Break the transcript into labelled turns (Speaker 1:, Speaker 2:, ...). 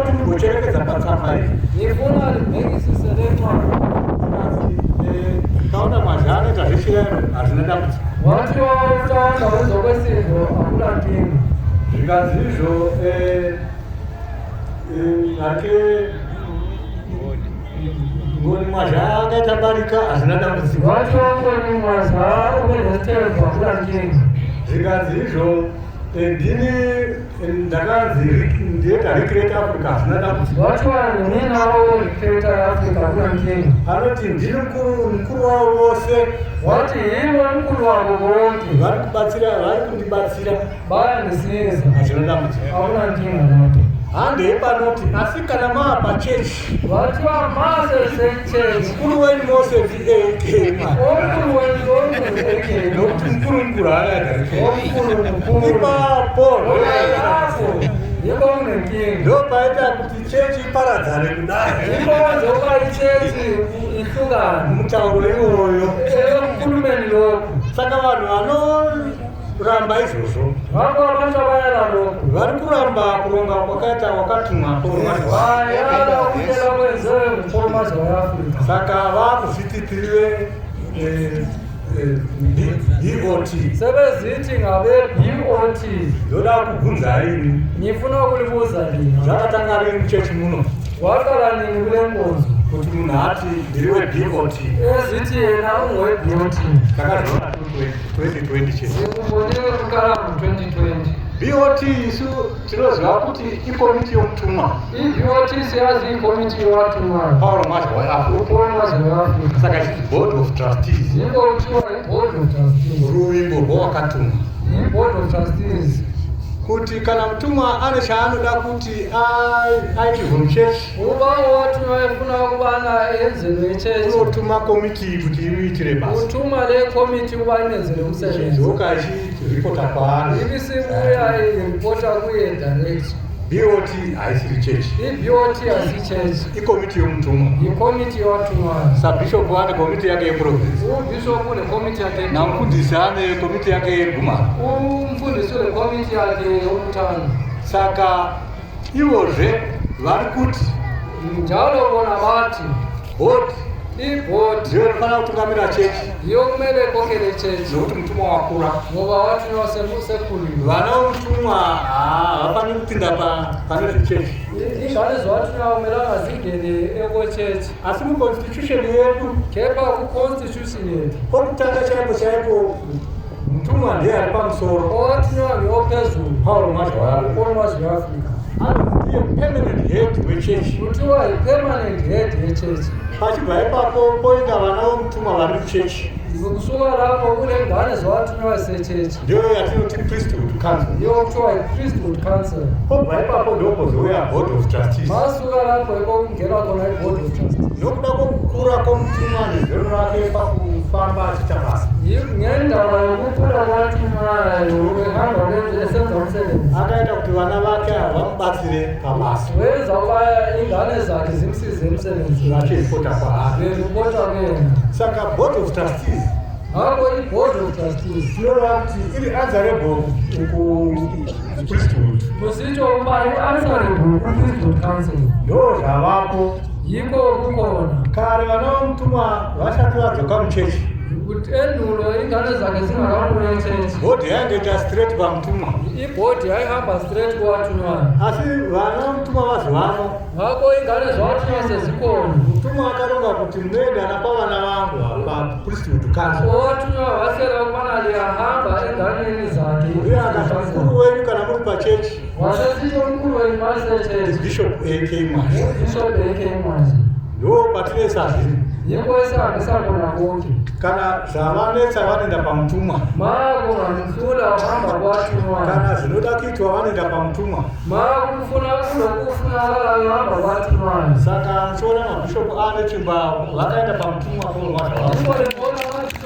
Speaker 1: kuti mugocherekedza patsamba iyi.
Speaker 2: Ngifuna libhekisise le ncwadi.
Speaker 1: Kaona Mwazha anoita zvechirayiro, hazvina dambudziko.
Speaker 2: Wathiwa uTawanda wenza okwesidlo, akulankinga.
Speaker 1: Zvikanzi izvo ake Ngoni Mwazha akaita barika, hazvina dambudziko.
Speaker 2: Wathiwa Ngoni Mwazha ubenesithembu, akulankinga.
Speaker 1: Zvikanzi izvo ndini ndakanzi ndieta Recreate Africa, hazvina dambudziko.
Speaker 2: Wathiwa ndimina owe-Recreate Africa, akulankinga.
Speaker 1: Anoti ndini mukuru wavo vose.
Speaker 2: Wathi yimi omkhulu wabo bonke.
Speaker 1: Vari kubatsira, vari kundibatsira.
Speaker 2: Bayangisiza.
Speaker 1: Hazvina dambudziko.
Speaker 2: Akulankinga lapho.
Speaker 1: Handei panoti asi kana mava pachechi,
Speaker 2: Wathiwa masesechechi,
Speaker 1: mukuru wenyu mose ndiAK.
Speaker 2: Omkhulu wenu lonke AK.
Speaker 1: Nokuti mukuru mukuru haanaita.
Speaker 2: Omkhulu mkhulu.
Speaker 1: Ipapo.
Speaker 2: Lapho yikho kunenkinga.
Speaker 1: Ndo paita kuti chechi iparadzane kudai.
Speaker 2: Yikho kwenza ukuba ichechi ihlukane.
Speaker 1: Mutauro iwoyo.
Speaker 2: Ekukhulumeni lokhu.
Speaker 1: Saka vanhu vanoramba izvozvo
Speaker 2: Ngakho abantu abayala lokhu
Speaker 1: vari kuramba kuronga kwakaita wakatumwa Paul Mwazha.
Speaker 2: Bayala ukuhlela kwenziwe nguPaul Mwazha we-Afrika.
Speaker 1: Saka vakuzviti tirive BOT.
Speaker 2: Sebezithi ngabe-BOT.
Speaker 1: Ndoda kubvunza ini.
Speaker 2: Ngifuna ukulibuza lina.
Speaker 1: Zvakatanga rini muchechi muno
Speaker 2: Waqala nini kule nkonzo
Speaker 1: kuti munhu ati ndiri weBOT?
Speaker 2: Ezithi yena ungowe-BOT?
Speaker 1: Takazviona 2020 chete.
Speaker 2: Sikubonile kuqala ngo-2020.
Speaker 1: BOT isu tinoziva kuti ikomiti yomutumwa
Speaker 2: I-BOT siyazi ikomiti yowatumwayo
Speaker 1: Paul Mwazha weAfrica.
Speaker 2: uPaul Mwazha we-Afrika.
Speaker 1: Saka chiti board of trustees.
Speaker 2: Yikho kuthiwa i-board of trustees.
Speaker 1: Ruvimbo rwawakatumwa.
Speaker 2: I-board of trustees.
Speaker 1: Kuti kana mutumwa ane chaanoda kuti aitirwe muchechi,
Speaker 2: Uba owathunywa efuna ukubana enzelwe ichechi,
Speaker 1: unotuma komiti kuti imuitire basa.
Speaker 2: Uthuma le komiti ukuba imenzele umsebenzi.
Speaker 1: Idzoka achiripota kwaari.
Speaker 2: Ibisibuya iripota kuye direct.
Speaker 1: BOT haisiri chechi.
Speaker 2: I-BOT asichechi.
Speaker 1: Ikomiti yomutumwa.
Speaker 2: Yikomiti yowatumwayo.
Speaker 1: Sabhishopu ane komiti yake yeprovinsi.
Speaker 2: Ubishop unekomiti yakhe.
Speaker 1: Namufundisi ane komiti yake yegumaro.
Speaker 2: Umfundisi unekomiti yakhe yomthando.
Speaker 1: Saka ivozve vari kuti
Speaker 2: Njalo bona bathi
Speaker 1: board
Speaker 2: ibhodi
Speaker 1: ndiyo inofanira kutungamira chechi
Speaker 2: yiyo kumele ikhokhele ichechi
Speaker 1: nokuti mutumwa wakura.
Speaker 2: Ngoba wathunywa sekhulile.
Speaker 1: Vana vomutumwa havafaniri kupinda pane zvechechi.
Speaker 2: Ingane zowathunywa akumelanga zingene ekochechi.
Speaker 1: Asi muconstitution yedu,
Speaker 2: Kepha ku-constitution yethu,
Speaker 1: pokutanga chaipo chaipo mutumwa ndiye ari pamusoro.
Speaker 2: Owathunywa ngeophezulu.
Speaker 1: Paul Mwazha weAfrica.
Speaker 2: uPaul Mwazha we-Afrika.
Speaker 1: Anonzi ndiye permanent head wechechi.
Speaker 2: Kuthiwa yi-permanent head yechechi.
Speaker 1: Pachibva ipapo poenda vana vomutumwa vari muchechi.
Speaker 2: Kusuka lapho kule ngane zowathunywa esechechi.
Speaker 1: Ndiyo yatinoti priesthood council.
Speaker 2: Yiyo kuthiwa yi-priesthood council.
Speaker 1: Pobva ipapo ndopozouya board of trustees.
Speaker 2: Masuka lapho yiko kungena khona i-board of trustees.
Speaker 1: Nokuda kwokukura kwomutumwa nezero rake pakufamba achiita basa,
Speaker 2: Ngendaba yokukhula kwathunywayo ehamba esenza umsebenzi,
Speaker 1: akaita kuti vana vake ava vamubatsire pabasa,
Speaker 2: wenza ukuba ingane zakhe zimsize emsebenzini,
Speaker 1: vachiripota kwaari.
Speaker 2: Beripota kuyena.
Speaker 1: Saka board of trustees
Speaker 2: Ngakho i-board of trustees
Speaker 1: tinoreva kuti iri answerable kupriesthood.
Speaker 2: Kusitsho ukuba i-answerable ku-priesthood council.
Speaker 1: Ndo zvavapo.
Speaker 2: Yikho kukhona.
Speaker 1: Kare vana vomutumwa vasati vadzoka muchechi,
Speaker 2: Ukuthi endulo ingane zakhe zingakabuyi echechi,
Speaker 1: bhodhi yaingoita straight pamutumwa.
Speaker 2: Ibhodi yayihamba straight kowathunywayo.
Speaker 1: Asi vana vomutumwa vazivano,
Speaker 2: Ngakho ingane zawathunywa sezikhona,
Speaker 1: mutumwa akaronga kuti munoenda napavana vangu papriesthood council.
Speaker 2: Owathunywa wahlela ukubana liyahamba enganeni zakhe.
Speaker 1: Uye akati mukuru wenyu kana muri pachechi
Speaker 2: Wasesitsho umkhulu wenu masechechi
Speaker 1: Bishop AK Mwazha.
Speaker 2: uBishop AK Mwazha.
Speaker 1: Ndo patinesa zvino.
Speaker 2: Yikho esihambisa khona konke.
Speaker 1: Kana zvavanetsa vanoenda pamutumwa.
Speaker 2: Makungamhlula uhamba kwathunywayo.
Speaker 1: Kana zvinoda kuitwa vanoenda pamutumwa.
Speaker 2: Makufuna kulokufunakalayo uhamba kwathunywayo.
Speaker 1: Saka muchiona mabhishopu ane chimba vakaenda pamutumwa Paul Mwazha wavo.
Speaker 2: Yikho libona.